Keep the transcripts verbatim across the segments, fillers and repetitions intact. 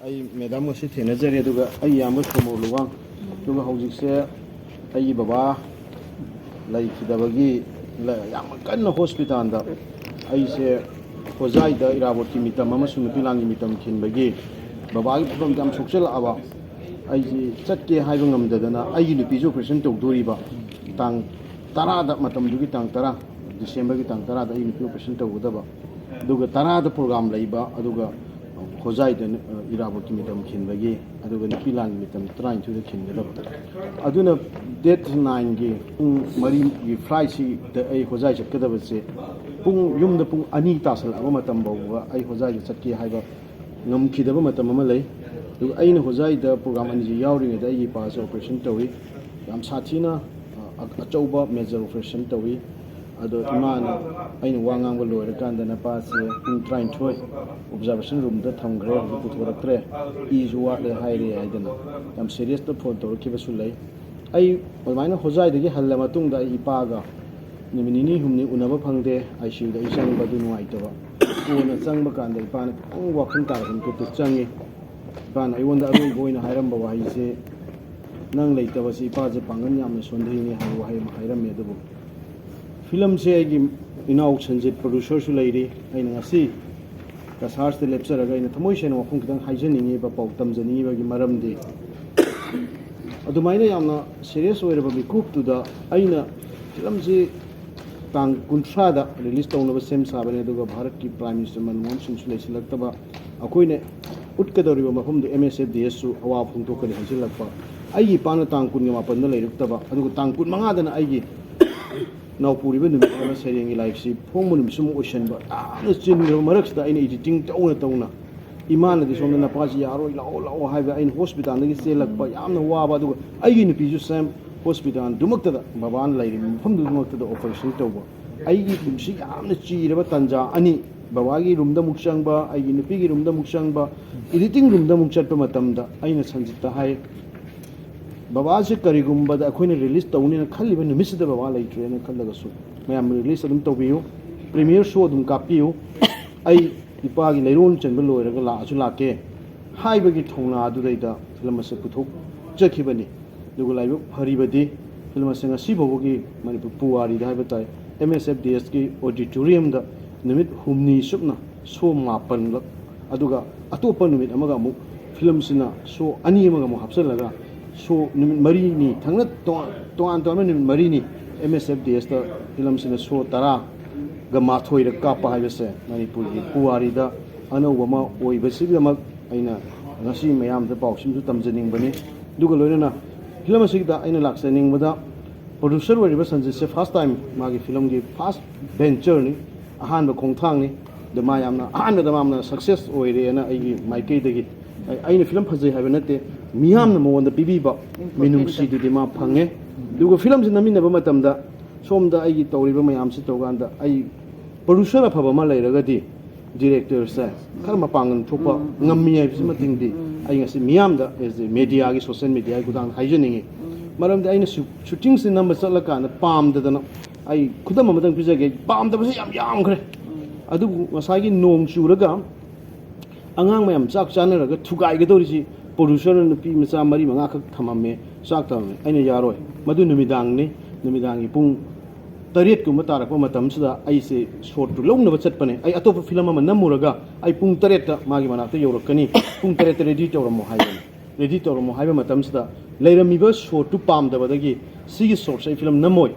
ꯑꯩ ꯃꯦꯗꯥꯝꯒꯁꯨ ꯊꯦꯡꯅꯖꯔꯦ, ꯑꯗꯨꯒ ꯑꯩ ꯏꯌꯥꯝꯕ ꯁꯣꯃꯣ ꯂꯨꯋꯥꯡ, ꯑꯗꯨꯒ ꯍꯧꯖꯤꯛꯁꯦ ꯑꯩꯒꯤ ꯕꯕꯥ ꯂꯩꯈꯤꯗꯕꯒꯤ ꯂ-, ꯌꯥꯝ ꯀꯟꯅ ꯍꯣꯁꯄꯤꯇꯥꯜꯗ ꯑꯩꯁꯦ ꯍꯣꯖꯥꯏꯗ ꯏꯔꯥꯕꯣꯠꯀꯤ ꯃꯤꯇꯝ ꯑꯃꯁꯨꯡ ꯅꯨꯄꯤ ꯂꯥꯟꯒꯤ ꯃꯤꯇꯝ ꯈꯤꯟꯕꯒꯤ ꯕꯕꯥꯒꯤ ꯐꯤꯕꯝꯗ ꯌꯥꯝ ꯁꯣꯛꯆꯜꯂꯛꯑꯕ, ꯑꯩꯁꯤ ꯆꯠꯀꯦ ꯍꯥꯏꯕ ꯉꯝꯗꯗꯅ ꯑꯩꯒꯤ ꯅꯨꯄꯤꯁꯨ ꯑꯣꯄꯔꯦꯁꯟ ꯇꯧꯗꯣꯔꯤꯕ, ꯇꯥꯡ ꯇꯔꯥꯗ, ꯃꯇꯝꯗꯨꯒꯤ ꯇꯥꯡ ꯇꯔꯥ, ꯗꯤꯁꯦꯝꯕꯔꯒꯤ ꯇꯥꯡ ꯇꯔꯥꯗ ꯑꯩꯒꯤ ꯅꯨꯄꯤ ꯑꯣꯄꯔꯦꯁꯟ ꯇꯧꯒꯗꯕ, ꯑꯗꯨꯒ ꯇꯔꯥꯗ ꯄ꯭ꯔꯣꯒ꯭ꯔꯥꯝ ꯂꯩꯕ, ꯑꯗꯨꯒ ꯍꯣꯖꯥꯏꯗ, ꯑ, ꯏꯔꯥꯕꯣꯠꯀꯤ ꯃꯤꯇꯝ ꯈꯤꯟꯕꯒꯤ, ꯑꯗꯨꯒ ꯅꯨꯄꯤ ꯂꯥꯟꯒꯤ ꯃꯤꯇꯝ ꯇꯔꯥꯅꯤꯊꯣꯏꯗ ꯈꯤꯟꯒꯗꯕ꯫ ꯑꯗꯨꯅ ꯗꯦꯠ ꯅꯥꯏꯟꯒꯤ ꯄꯨꯡ ꯃꯔꯤꯒꯤ ꯐ꯭ꯂꯥꯏꯠꯁꯤꯗ ꯑꯩ ꯍꯣꯖꯥꯏ ꯆꯠꯀꯗꯕꯁꯦ, ꯄꯨꯡ, ꯌꯨꯝꯗ ꯄꯨꯡ ꯑꯅꯤ ꯇꯥꯁꯜꯂꯛꯑꯕ ꯃꯇꯝ ꯐꯥꯎꯕ ꯑꯩ ꯍꯣꯖꯥꯏꯗ ꯆꯠꯀꯦ ꯍꯥꯏꯕ ꯉꯝꯈꯤꯗꯕ ꯃꯇꯝ ꯑꯃ ꯂꯩ꯫ ꯑꯗꯨꯒ ꯑꯩꯅ ꯍꯣꯖꯥꯏꯗ ꯄ꯭ꯔꯣꯒ꯭ꯔꯥꯝ ꯑꯅꯤꯁꯤ ꯌꯥꯎꯔꯤꯉꯩꯗ ꯑꯩꯒꯤ ꯏꯄꯥꯁꯦ ꯑꯣꯄꯔꯦꯁꯟ ꯇꯧꯏ꯫ ꯌꯥꯝ ꯁꯥꯊꯤꯅ, ꯑ, ꯑꯆꯧꯕ ꯃꯦꯖꯔ ꯑꯣꯄꯔꯦꯁꯟ ꯇꯧꯏ꯫ ꯑꯗꯣ ꯏꯃꯥꯅ ꯑꯩꯅ ꯋꯥ ꯉꯥꯡꯕ ꯂꯣꯏꯔꯀꯥꯟꯗ ꯅꯄꯥꯁꯦ ꯄꯨꯡ ꯇꯔꯥꯅꯤꯊꯣꯏ ꯑꯣꯕꯖꯥꯔꯕꯦꯁꯟ ꯔꯨꯝꯗ ꯊꯝꯈ꯭ꯔꯦ, ꯍꯧꯖꯤꯛ ꯄꯨꯊꯣꯔꯛꯇ꯭ꯔꯦ, ꯏꯁꯨ ꯋꯥꯠꯂꯦ ꯍꯥꯏꯔꯦ ꯍꯥꯏꯗꯅ ꯌꯥꯝ ꯁꯦꯔꯤꯌꯁꯇ ꯐꯣꯟ ꯇꯧꯔꯛꯈꯤꯕꯁꯨ ꯂꯩ꯫ ꯑꯩ ꯑꯗꯨꯃꯥꯏꯅ ꯍꯣꯖꯥꯏꯗꯒꯤ ꯍꯜꯂ ꯃꯇꯨꯡꯗ ꯑꯩ ꯏꯄꯥꯒ ꯅꯨꯃꯤꯠ ꯅꯤꯅꯤ ꯍꯨꯝꯅꯤ ꯎꯅꯕ ꯐꯪꯗꯦ꯫ ꯑꯥꯏ ꯁꯤ ꯌꯨꯗ ꯑꯩ ꯆꯪꯕ ꯑꯗꯨ ꯅꯨꯡꯉꯥꯏꯇꯕ꯫ ꯀꯣꯟꯅ ꯆꯪꯕ ꯀꯥꯟꯗ ꯏꯄꯥꯅ ꯈꯤꯇꯪ ꯋꯥꯈꯜ ꯇꯥꯔꯛꯄ ꯃꯤꯀꯨꯞꯇ ꯆꯪꯉꯤ꯫ ꯏꯄꯥꯅ ꯑꯩꯉꯣꯟꯗ ꯑꯔꯣꯏꯕ ꯑꯣꯏꯅ ꯍꯥꯏꯔꯝꯕ ꯋꯥꯍꯩꯁꯦ, "ꯅꯪ ꯂꯩꯇꯕꯁꯦ ꯏꯄꯥꯁꯦ ꯄꯥꯡꯒꯜ ꯌꯥꯝꯅ ꯁꯣꯟꯊꯩꯅꯦ" ꯍꯥꯏꯕ ꯋꯥꯍꯩ ꯑꯃ ꯍꯥꯏꯔꯝꯃꯤ꯫ ꯑꯗꯨꯕꯨ ꯐꯤꯂꯝꯁꯦ ꯑꯩꯒꯤ ꯏꯅꯥꯎ ꯁꯟꯖꯤꯠ ꯄ꯭ꯔꯣꯗ꯭ꯌꯨꯁꯔꯁꯨ ꯂꯩꯔꯤ꯫ ꯑꯩꯅ ꯉꯁꯤ ꯀꯁꯥꯔꯁꯤꯗ ꯂꯦꯞꯆꯔꯒ ꯑꯩꯅ ꯊꯃꯣꯏ ꯁꯦꯡꯅ ꯋꯥꯐꯝ ꯈꯤꯇꯪ ꯍꯥꯏꯖꯅꯤꯡꯉꯤꯕ, ꯄꯥꯎ ꯇꯝꯖꯅꯤꯡꯉꯤꯕꯒꯤ ꯃꯔꯝꯗꯤ, ꯑꯗꯨꯃꯥꯏꯅ ꯌꯥꯝꯅ ꯁꯦꯔꯤꯌꯁ ꯑꯣꯏꯔꯕ ꯃꯤꯀꯨꯞꯇꯨꯗ ꯑꯩꯅ ꯐꯤꯂꯝꯁꯤ ꯇꯥꯡ ꯀꯨꯟꯊ꯭ꯔꯥꯗ ꯔꯤꯂꯤꯁ ꯇꯧꯅꯕ ꯁꯦꯝ ꯁꯥꯕꯅꯤ, ꯑꯗꯨꯒ ꯚꯥꯔꯠꯀꯤ ꯄ꯭ꯔꯥꯏꯝ ꯃꯤꯅꯤꯁꯇꯔ ꯃꯟꯃꯣꯍꯟ ꯁꯤꯡꯁꯨ ꯂꯩꯁꯤꯜꯂꯛꯇꯕ, ꯑꯩꯈꯣꯏꯅ ꯎꯠꯀꯗꯧꯔꯤꯕ ꯃꯐꯝꯗꯨ ꯑꯦꯝ ꯑꯦꯁ ꯑꯦꯐ ꯗꯤ ꯑꯦꯁꯁꯨ ꯑꯋꯥꯕ ꯐꯣꯡꯗꯣꯛꯀꯅꯤ ꯍꯥꯏꯖꯤꯜꯂꯛꯄ, ꯑꯩꯒꯤ ꯏꯄꯥꯅ ꯇꯥꯡ ꯀꯨꯟꯒ ꯃꯥꯄꯟꯗ ꯂꯩꯔꯛꯇꯕ, ꯑꯗꯨꯒ ꯇꯥꯡ ꯀꯨꯟꯃꯉꯥꯗꯅ ꯑꯩꯒꯤ ꯅꯥꯎꯄꯨꯔꯤꯕ ꯅꯨꯃꯤꯠ ꯑꯃ ꯁꯩꯔꯦꯡꯒꯤ ꯂꯥꯏꯔꯤꯛꯁꯤ ꯐꯣꯡꯕ ꯅꯨꯃꯤꯠꯁꯨ ꯑꯃꯨꯛ ꯑꯣꯏꯁꯟꯕ, ꯌꯥꯝꯅ ꯆꯤꯟꯈ꯭ꯔꯕ ꯃꯔꯛꯁꯤꯗ ꯑꯩꯅ ꯏꯗꯤꯇꯤꯡ ꯇꯧꯅ ꯇꯧꯅ, ꯏꯃꯥꯅꯗꯤ ꯁꯣꯝꯗ "ꯅꯄꯥꯁꯤ ꯌꯥꯔꯣꯏ, ꯂꯥꯛꯑꯣ, ꯂꯥꯛꯑꯣ" ꯍꯥꯏꯕ, ꯑꯩꯅ ꯍꯣꯁꯄꯤꯇꯥꯜꯗꯒꯤ ꯆꯦꯜꯂꯛꯄ, ꯌꯥꯝꯅ ꯋꯥꯕ, ꯑꯗꯨꯒ ꯑꯩꯒꯤ ꯅꯨꯄꯤꯁꯨ ꯁꯦꯝ ꯍꯣꯁꯄꯤꯇꯥꯜꯗꯨꯃꯛꯇꯗ, ꯕꯕꯥꯅ ꯂꯩꯔꯤꯕ ꯃꯐꯝꯗꯨꯃꯛꯇꯗ ꯑꯣꯄꯔꯦꯁꯟ ꯇꯧꯕ꯫ ꯑꯩꯒꯤ ꯄꯨꯟꯁꯤ ꯌꯥꯝꯅ ꯆꯤꯔꯕ ꯇꯥꯟꯖꯥ ꯑꯅꯤ, ꯕꯕꯥꯒꯤ ꯔꯨꯝꯗ ꯑꯃꯨꯛ ꯆꯪꯕ, ꯑꯩꯒꯤ ꯅꯨꯄꯤꯒꯤ ꯔꯨꯝꯗ ꯑꯃꯨꯛ ꯆꯪꯕ, ꯏꯗꯤꯇꯤꯡ ꯔꯨꯝꯗ ꯑꯃꯨꯛ ꯆꯠꯄ ꯃꯇꯝꯗ ꯑꯩꯅ ꯁꯟꯖꯤꯠꯇ ꯍꯥꯏ, "ꯕꯕꯥꯁꯦ ꯀꯔꯤꯒꯨꯝꯕꯗ ꯑꯩꯈꯣꯏꯅ ꯔꯤꯂꯤꯁ ꯇꯧꯅꯦꯅ ꯈꯜꯂꯤꯕ ꯅꯨꯃꯤꯠꯁꯤꯗ ꯕꯕꯥ ꯂꯩꯇ꯭ꯔꯦꯅ ꯈꯜꯂꯒꯁꯨ ꯃꯌꯥꯝ ꯔꯤꯂꯤꯁ ꯑꯗꯨꯝ ꯇꯧꯕꯤꯌꯨ, ꯄ꯭ꯔꯤꯃꯤꯌꯔ ꯁꯣ ꯑꯗꯨꯝ ꯀꯥꯞꯄꯤꯌꯨ, ꯑꯩ ꯏꯄꯥꯒꯤ ꯂꯩꯔꯣꯟ ꯆꯟꯕ ꯂꯣꯏꯔꯒ ꯂꯥꯛꯑꯁꯨ ꯂꯥꯛꯀꯦ, ꯍꯥꯏꯕꯒꯤ ꯊꯧꯅꯥ ꯑꯗꯨꯗꯩꯗ ꯐꯤꯂꯝ ꯑꯁꯤ ꯄꯨꯊꯣꯛꯆꯈꯤꯕꯅꯤ꯫ ꯑꯗꯨꯒ ꯂꯥꯏꯕꯛ ꯐꯔꯤꯕꯗꯤ ꯐꯤꯂꯝ ꯑꯁꯤ ꯉꯁꯤ ꯐꯥꯎꯕꯒꯤ ꯃꯅꯤꯄꯨꯔ ꯄꯨꯋꯥꯔꯤꯗ ꯍꯥꯏꯕ ꯇꯥꯏ, ꯑꯦꯝ ꯑꯦꯁ ꯑꯦꯐ ꯗꯤ ꯑꯦꯁꯀꯤ ꯑꯣꯗꯤꯇꯣꯔꯤꯌꯝꯗ ꯅꯨꯃꯤꯠ ꯍꯨꯝꯅꯤ ꯆꯨꯞꯅ ꯁꯣ ꯃꯥꯄꯜꯂꯛ, ꯑꯗꯨꯒ ꯑꯇꯣꯞꯄ ꯅꯨꯃꯤꯠ ꯑꯃꯒ ꯑꯃꯨꯛ ꯐꯤꯂꯝꯁꯤꯅ ꯁꯣ ꯑꯅꯤ ꯑꯃꯒ ꯑꯃꯨꯛ ꯍꯥꯞꯆꯤꯜꯂꯒ ꯁꯣ ꯅꯨꯃꯤꯠ ꯃꯔꯤꯅꯤ ꯊꯪꯅ ꯇꯣꯉꯥꯟ ꯇꯣꯉꯥꯟ ꯇꯣꯉꯥꯟꯕ ꯅꯨꯃꯤꯠ ꯃꯔꯤꯅꯤ ꯑꯦꯝ ꯑꯦꯁ ꯑꯦꯐ ꯗꯤ ꯑꯦꯁꯇ ꯐꯤꯂꯝꯁꯤꯅ ꯁꯣ ꯇꯔꯥꯒ ꯃꯥꯊꯣꯏꯔꯛ ꯀꯥꯞꯄ ꯍꯥꯏꯕꯁꯦ ꯃꯅꯤꯄꯨꯔꯒꯤ ꯄꯨꯋꯥꯔꯤꯗ ꯑꯅꯧꯕ ꯑꯃ ꯑꯣꯏꯕꯁꯤꯒꯤꯗꯃꯛ ꯑꯩꯅ ꯉꯁꯤ ꯃꯌꯥꯝꯗ ꯄꯥꯎꯁꯤꯃꯁꯨ ꯇꯝꯖꯅꯤꯡꯕꯅꯤ꯫ ꯑꯗꯨꯒ ꯂꯣꯏꯅꯅ ꯐꯤꯂꯝ ꯑꯁꯤꯗ ꯑꯩꯅ ꯂꯥꯛꯆꯅꯤꯡꯕꯗ producer ꯑꯣꯏꯔꯤꯕ ꯁꯟꯖꯤꯠꯁꯦ first time ꯃꯥꯒꯤ ꯐꯤꯂꯝꯒꯤ first ventureꯅꯤ, ꯑꯍꯥꯟꯕ ꯈꯣꯡꯊꯥꯡꯅꯤ꯫ ꯑꯗ ꯃꯥ ꯌꯥꯝꯅ ꯑꯍꯥꯟꯕꯗ ꯃꯥꯅ success ꯑꯣꯏꯔꯦꯅ ꯑꯩꯒꯤ ꯃꯥꯏꯀꯩꯗꯒꯤ ꯑꯩ-, ꯑꯩꯅ ꯐꯤꯂꯝ ꯐꯖꯩ ꯍꯥꯏꯕ ꯅꯠꯇꯦ, ꯃꯤꯌꯥꯝꯅ ꯃꯉꯣꯟꯗ ꯄꯤꯕꯤꯕ ꯃꯤꯅꯨꯡꯁꯤꯗꯨꯗꯤ ꯃꯥ ꯐꯪꯉꯦ꯫ ꯑꯗꯨꯒ ꯐꯤꯂꯝꯁꯤ ꯅꯝꯃꯤꯟꯅꯕ ꯃꯇꯝꯗ ꯁꯣꯝꯗ ꯑꯩꯒꯤ ꯇꯧꯔꯤꯕ ꯃꯌꯥꯝꯁꯤ ꯇꯧꯀꯥꯟꯗ ꯑꯩ producer ꯑꯐꯕ ꯑꯃ ꯂꯩꯔꯒꯗꯤ directorꯁꯦ ꯈꯔ ꯃꯄꯥꯡꯒꯜ ꯊꯣꯛꯄ ꯉꯝꯃꯤ ꯍꯥꯏꯕꯁꯤꯃꯇꯪꯗꯤ ꯑꯩ ꯉꯁꯤ ꯃꯤꯌꯥꯝꯗ as a mediaꯒꯤ, social mediaꯒꯤ ꯈꯨꯊꯥꯡꯗ ꯍꯥꯏꯖꯅꯤꯡꯉꯤ꯫ ꯃꯔꯝꯗꯤ ꯑꯩꯅ ꯁꯨ-, shootingꯁꯤ ꯅꯝꯕ ꯆꯠꯂꯀꯥꯟꯗ ꯄꯥꯝꯗꯗꯅ, ꯑꯩ ꯈꯨꯗꯝ ꯑꯃꯇꯪ ꯄꯤꯖꯒꯦ, ꯄꯥꯝꯗꯕꯁꯤ ꯌꯥꯝ ꯌꯥꯝꯈ꯭ꯔꯦ꯫ ꯑꯗꯨꯕꯨ ꯉꯁꯥꯏꯒꯤ ꯅꯣꯡ ꯆꯨꯔꯒ ꯑꯉꯥꯡ ꯃꯌꯥꯝ ꯆꯥꯛ ꯆꯥꯅꯔꯒ ꯊꯨꯒꯥꯏꯒꯗꯧꯔꯤꯁꯤ producerꯅ ꯅꯨꯄꯤ ꯃꯆꯥ ꯃꯔꯤ ꯃꯉꯥꯈꯛ ꯊꯝꯃꯝꯃꯦ, ꯆꯥꯛ ꯊꯝꯃꯝꯃꯦ꯫ ꯑꯩꯅ ꯌꯥꯔꯣꯏ, ꯃꯗꯨ ꯅꯨꯃꯤꯗꯥꯡꯅꯤ, ꯅꯨꯃꯤꯗꯥꯡꯒꯤ ꯄꯨꯡ ꯇꯔꯦꯠꯀꯨꯝꯕ ꯇꯥꯔꯛꯄ ꯃꯇꯝꯁꯤꯗ ꯑꯩꯁꯦ shotꯇꯨ ꯂꯧꯅꯕ ꯆꯠꯄꯅꯦ꯫ ꯑꯩ ꯑꯇꯣꯞꯄ ꯐꯤꯂꯝ ꯑꯃ ꯅꯝꯃꯨꯔꯒ ꯑꯩ ꯄꯨꯡ ꯇꯔꯦꯠꯇ ꯃꯥꯒꯤ ꯃꯅꯥꯛꯇ ꯌꯧꯔꯛꯀꯅꯤ, ꯄꯨꯡ ꯇꯔꯦꯠꯇ ready ꯇꯧꯔꯝꯃꯣ ꯍꯥꯏꯕꯅꯤ꯫ Ready ꯇꯧꯔꯝꯃꯣ ꯍꯥꯏꯕ ꯃꯇꯝꯁꯤꯗ ꯂꯩꯔꯝꯃꯤꯕ shotꯇꯨ ꯄꯥꯝꯗꯕꯗꯒꯤ ꯁꯤꯒꯤ shotꯁꯦ ꯑꯩ ꯐꯤꯂꯝ ꯅꯝꯃꯣꯏ,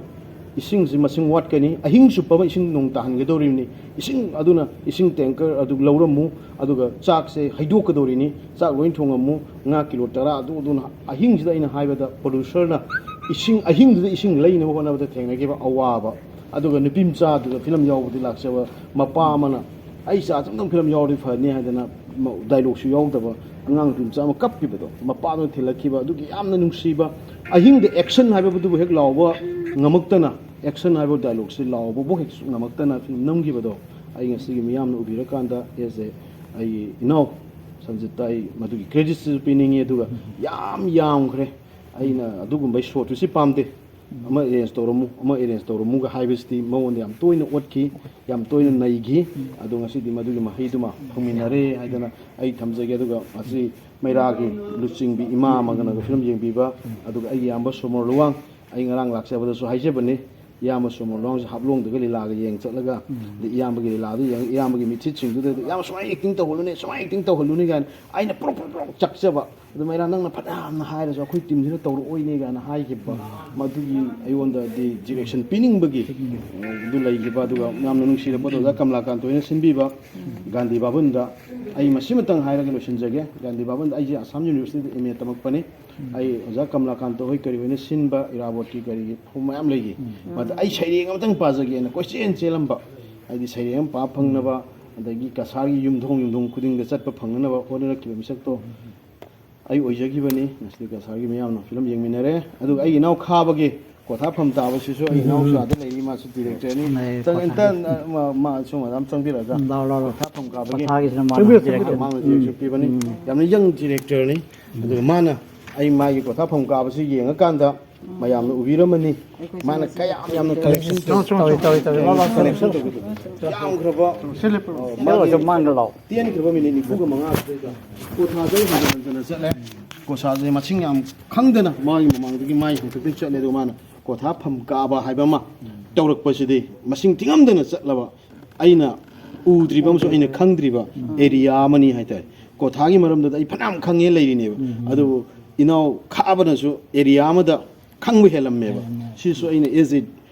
ꯏꯁꯤꯡꯁꯤ ꯃꯁꯤꯡ ꯋꯥꯠꯀꯅꯤ, ꯑꯍꯤꯡ ꯆꯨꯞꯄ ꯑꯃ ꯏꯁꯤꯡ ꯅꯣꯡ ꯇꯥꯍꯟꯒꯗꯧꯔꯤꯕꯅꯤ, ꯏꯁꯤꯡ ꯑꯗꯨꯅ ꯏꯁꯤꯡ tanker ꯑꯗꯨ ꯂꯧꯔꯝꯃꯨ, ꯑꯗꯨꯒ ꯆꯥꯛꯁꯦ ꯍꯩꯗꯣꯛꯀꯗꯧꯔꯤꯅꯤ, ꯆꯥꯛ ꯂꯣꯏ ꯊꯣꯡꯉꯝꯃꯨ, ꯉꯥ ꯀꯤꯂꯣ ꯇꯔꯥ ꯑꯗꯨ ꯑꯗꯨꯅ꯫ ꯑꯍꯤꯡꯁꯤꯗ ꯑꯩꯅ ꯍꯥꯏꯕꯗ producerꯅ ꯏꯁꯤꯡ, ꯑꯍꯤꯡꯗꯨꯗ ꯏꯁꯤꯡ ꯂꯩꯅꯕ ꯍꯣꯠꯅꯕꯗ ꯊꯦꯡꯅꯈꯤꯕ ꯑꯋꯥꯕ, ꯑꯗꯨꯒ ꯅꯨꯄꯤ ꯃꯆꯥꯗꯨꯗ ꯐꯤꯂꯝ ꯌꯥꯎꯕꯗꯤ ꯂꯥꯛꯆꯕ ꯃꯄꯥ ꯑꯃꯅ ꯑꯩ ꯏꯆꯥꯁꯦ ꯑꯝꯇꯪ ꯐꯤꯂꯝ ꯌꯥꯎꯔꯗꯤ ꯐꯅꯤ ꯍꯥꯏꯗꯅ ꯃ-, dialogueꯁꯨ ꯌꯥꯎꯗꯕ ꯑꯉꯥꯡ ꯅꯨꯄꯤ ꯃꯆꯥ ꯑꯃ ꯀꯞꯄꯤꯕꯗꯣ, ꯃꯄꯥꯗꯨꯅ ꯊꯤꯜꯂꯛꯈꯤꯕ ꯑꯗꯨꯒꯤ ꯌꯥꯝꯅ ꯅꯨꯡꯁꯤꯕ, ꯑꯍꯤꯡꯗ action ꯍꯥꯏꯕꯗꯨꯕꯨ ꯍꯦꯛ ꯂꯥꯎꯕ ꯉꯝꯃꯛꯇꯅ, action ꯍꯥꯏꯕ dialogueꯁꯤ ꯂꯥꯎꯕꯕꯨ ꯍꯦꯛ ꯉꯝꯃꯛꯇꯅ ꯐꯤꯂꯝ ꯅꯝꯈꯤꯕꯗꯣ ꯑꯩ ꯉꯁꯤꯒꯤ ꯃꯤꯌꯥꯝꯅ ꯎꯕꯤꯔꯀꯥꯟꯗ as a ꯑꯩꯒꯤ ꯏꯅꯥꯎ ꯁꯟꯖꯤꯠꯇ ꯑꯩ ꯃꯗꯨꯒꯤ creditꯁꯤꯁꯨ ꯄꯤꯅꯤꯡꯉꯤ꯫ ꯑꯗꯨꯒ ꯌꯥꯝ ꯌꯥꯝꯈ꯭ꯔꯦ, ꯑꯩꯅ ꯑꯗꯨꯒꯨꯝꯕꯒꯤ shotꯇꯨ ꯁꯤ ꯄꯥꯝꯗꯦ꯫ ꯑꯃ ꯑꯦꯔꯦꯟꯖ ꯇꯧꯔꯝꯃꯨ, ꯑꯃ ꯑꯦꯔꯦꯟꯖ ꯇꯧꯔꯝꯃꯨꯒ ꯍꯥꯏꯕꯁꯤꯗꯤ ꯃꯉꯣꯟꯗ ꯌꯥꯝ ꯇꯣꯏꯅ ꯑꯣꯠꯈꯤ, ꯌꯥꯝ ꯇꯣꯏꯅ ꯅꯩꯈꯤ꯫ ꯑꯗꯣ ꯉꯁꯤꯗꯤ ꯃꯗꯨꯒꯤ ꯃꯍꯩꯗꯨꯃ ꯐꯪꯃꯤꯟꯅꯔꯦ ꯍꯥꯏꯗꯅ ꯑꯩ ꯊꯝꯖꯒꯦ꯫ ꯑꯗꯨꯒ ꯃꯁꯤ ꯃꯩꯔꯥꯒꯤ ꯂꯨꯆꯤꯡꯕꯤ ꯏꯃꯥ ꯑꯃꯒꯅꯒ ꯐꯤꯂꯝ ꯌꯦꯡꯕꯤꯕ, ꯑꯗꯨꯒ ꯑꯩꯒꯤ ꯏꯌꯥꯝꯕ ꯁꯣꯃꯣꯔ ꯂꯨꯋꯥꯡ, ꯑꯩ ꯉꯔꯥꯡ ꯂꯥꯛꯆꯕꯗꯁꯨ ꯍꯥꯏꯖꯕꯅꯤ, ꯏꯌꯥꯝꯕ ꯁꯣꯃꯣꯔ ꯂꯨꯋꯥꯡꯁꯦ ꯍꯥꯞꯂꯣꯡꯗꯒ ꯂꯤꯂꯥꯒ ꯌꯦꯡ ꯆꯠꯂꯒ, ꯑꯗꯩ ꯏꯌꯥꯝꯕꯒꯤ ꯂꯤꯂꯥꯗꯨ ꯌꯦꯡꯉꯒ ꯏꯌꯥꯝꯕꯒꯤ ꯃꯤꯠꯁꯤꯠꯁꯤꯡꯗꯨꯗ "ꯏꯌꯥꯝꯕ ꯁꯨꯃꯥꯏꯅ ꯑꯦꯛꯇꯤꯡ ꯇꯧꯍꯜꯂꯨꯅꯦ, ꯁꯨꯃꯥꯏꯅ ꯑꯦꯛꯇꯤꯡ ꯇꯧꯍꯜꯂꯨꯅꯦ" ꯀꯥꯏꯅ ꯑꯩꯅ ꯄ꯭ꯔꯣꯛ ꯄ꯭ꯔꯣꯛ ꯄ꯭ꯔꯣꯛ ꯆꯥꯛꯆꯕ꯫ ꯑꯗꯨ ꯃꯩꯔꯥ, ꯅꯪꯅ ꯐꯅꯌꯥꯝꯅ ꯍꯥꯏꯔꯁꯨ ꯑꯩꯈꯣꯏ ꯇꯤꯝꯁꯤꯅ ꯇꯧꯔꯛꯑꯣꯏꯅꯦ ꯀꯥꯏꯅ ꯍꯥꯏꯈꯤꯕ꯫ ꯃꯗꯨꯒꯤ ꯑꯩꯉꯣꯟꯗꯗꯤ ꯗꯤꯔꯦꯛꯁꯟ ꯄꯤꯅꯤꯡꯕꯒꯤ ꯑꯗꯨ ꯂꯩꯈꯤꯕ꯫ ꯑꯗꯨꯒ ꯌꯥꯝꯅ ꯅꯨꯡꯁꯤꯔꯕ ꯑꯣꯖꯥ ꯀꯃꯂꯥꯀꯥꯟꯇ ꯍꯣꯏꯅ ꯁꯤꯟꯕꯤꯕ ꯒꯥꯟꯙꯤ ꯚꯕꯟꯗ, ꯑꯩ ꯃꯁꯤꯃꯇꯪ ꯍꯥꯏꯔꯒ ꯂꯣꯏꯁꯤꯟꯖꯒꯦ꯫ ꯒꯥꯟꯙꯤ ꯚꯕꯟꯗ ꯑꯩꯁꯦ ꯑꯁꯥꯝ ꯌꯨꯅꯤꯚꯔꯁꯤꯇꯤꯗ ꯑꯦꯝ ꯑꯦ ꯇꯝꯃꯛꯄꯅꯤ꯫ ꯑꯩ ꯑꯣꯖꯥ ꯀꯃꯂꯥꯀꯥꯟꯇ ꯍꯣꯏ ꯀꯔꯤ ꯍꯣꯏꯅ ꯁꯤꯟꯕ ꯏꯔꯥꯕꯣꯠꯀꯤ ꯀꯔꯤꯒꯤ ꯃꯌꯥꯝ ꯂꯩꯈꯤ꯫ ꯃꯗ ꯑꯩ ꯁꯩꯔꯦꯡ ꯑꯃꯇꯪ ꯄꯥꯖꯒꯦꯅ ꯀꯣꯏꯆꯦꯟ ꯆꯦꯜꯂꯝꯕ꯫ ꯍꯥꯏꯗꯤ ꯁꯩꯔꯦꯡ ꯑꯃ ꯄꯥꯕ ꯐꯪꯅꯕ, ꯑꯗꯒꯤ ꯀꯁꯥꯔꯒꯤ ꯌꯨꯝꯊꯣꯡ ꯌꯨꯝꯊꯣꯡ ꯈꯨꯗꯤꯡꯗ ꯆꯠꯄ ꯐꯪꯅꯅꯕ ꯍꯣꯠꯅꯔꯛꯈꯤꯕ ꯃꯤꯁꯛꯇꯣ ꯑꯩ ꯑꯣꯏꯖꯈꯤꯕꯅꯤ꯫ ꯉꯁꯤꯗꯤ ꯀꯁꯥꯔꯒꯤ ꯃꯌꯥꯝꯅ ꯐꯤꯂꯝ ꯌꯦꯡꯃꯤꯟꯅꯔꯦ꯫ ꯑꯗꯨꯒ ꯑꯩꯒꯤ ꯏꯅꯥꯎ ꯈꯥꯕꯒꯤ ꯀꯣꯊꯥꯐꯝ ꯇꯥꯕꯁꯤꯁꯨ ꯑꯩ ꯏꯅꯥꯎꯁꯨ ꯑꯥꯗ ꯂꯩꯔꯤ, ꯃꯥꯁꯨ ꯗꯤꯔꯦꯛꯇꯔꯅꯤ꯫ ꯂꯩ, ꯆꯪ-, ꯀꯣꯊꯥ꯫ ꯑꯝꯇ, ꯑ, ꯃꯥ-, ꯃꯥ-, ꯁꯣꯝ ꯃꯦꯗꯥꯝ ꯆꯪꯕꯤꯔꯛꯑꯒ ꯎꯝ, ꯂꯥꯎ, ꯂꯥꯎ, ꯂꯥꯎ꯫ ꯀꯣꯊꯥꯐꯝ ꯀꯥꯕꯒꯤ ꯀꯣꯊꯥꯒꯤꯁꯤꯅ ꯃꯥꯅ ꯆꯪꯕꯤꯔꯣ, ꯗꯤꯔꯦꯛꯇꯔ ꯆꯪꯕꯤꯔꯣ꯫ ꯃꯥꯅ ꯎꯝ꯫ ꯗꯤꯔꯦꯛꯁꯟ ꯄꯤꯕꯅꯤ꯫ ꯎꯝ꯫ ꯌꯥꯝꯅ ꯌꯪ ꯗꯤꯔꯦꯛꯇꯔꯅꯤ꯫ ꯑꯗꯨꯒ ꯃꯥꯅ, ꯑꯩ ꯃꯥꯒꯤ ꯀꯣꯊꯥꯐꯝ ꯀꯥꯕꯁꯤ ꯌꯦꯡꯉꯀꯥꯟꯗ ꯃꯌꯥꯝꯅ ꯎꯕꯤꯔꯝꯃꯅꯤ꯫ ꯃꯥꯅ ꯀꯌꯥꯝ ꯌꯥꯝꯅ ꯀꯂꯦꯛꯁꯟ ꯇꯧ-, ꯇꯧꯏ, ꯇꯧꯏ, ꯇꯧꯏ꯫ ꯂꯥꯎ, ꯂꯥꯎ, ꯀꯂꯦꯛꯁꯟ ꯇꯧꯕꯗꯣ ꯌꯥꯝꯈ꯭ꯔꯕ, ꯑ, ꯃꯥꯒꯤ ꯃꯥꯡꯗ ꯂꯥꯎ꯫ ꯇꯦꯟꯈ꯭ꯔꯕ ꯃꯤꯅꯤꯠ ꯅꯤꯐꯨꯒ ꯃꯉꯥ ꯑꯗꯨꯗꯩꯗ ꯀꯣꯊꯥꯗ ꯍꯟꯖꯤꯟ ꯍꯟꯖꯤꯟꯅ ꯆꯠꯂꯦ꯫ ꯀꯣꯊꯥꯁꯦ ꯃꯁꯤꯡ ꯌꯥꯝ ꯈꯪꯗꯅ ꯃꯥꯒꯤ ꯃꯃꯥꯡꯗꯒꯤ ꯃꯥꯒꯤ ꯍꯦꯟꯗꯣꯛꯇꯅ ꯆꯠꯂꯦ꯫ ꯑꯗꯨꯒ ꯃꯥꯅ ꯀꯣꯊꯥ ꯐꯝ ꯀꯥꯕ ꯍꯥꯏꯕ ꯑꯃ ꯇꯧꯔꯛꯄꯁꯤꯗꯤ ꯃꯁꯤꯡ ꯊꯤꯉꯝꯗꯅ ꯆꯠꯂꯕ, ꯑꯩꯅ ꯎꯗ꯭ꯔꯤꯕ ꯑꯃꯁꯨꯡ ꯑꯩꯅ ꯈꯪꯗ꯭ꯔꯤꯕ ꯑꯦꯔꯤꯌꯥ ꯑꯃꯅꯤ ꯍꯥꯏꯇꯥꯔꯦ꯫ ꯀꯣꯊꯥꯒꯤ ꯃꯔꯝꯗꯨꯗ ꯑꯩ ꯐꯅꯌꯥꯝ ꯈꯪꯉꯦ ꯂꯩꯔꯤꯅꯦꯕ꯫ ꯑꯗꯨꯕꯨ ꯏꯅꯥꯎ ꯈꯥꯕꯅꯁꯨ ꯑꯦꯔꯤꯌꯥ ꯑꯃꯗ ꯈꯪꯕ ꯍꯦꯜꯂꯝꯃꯦꯕ꯫ ꯁꯤꯁꯨ ꯑꯩꯅ as a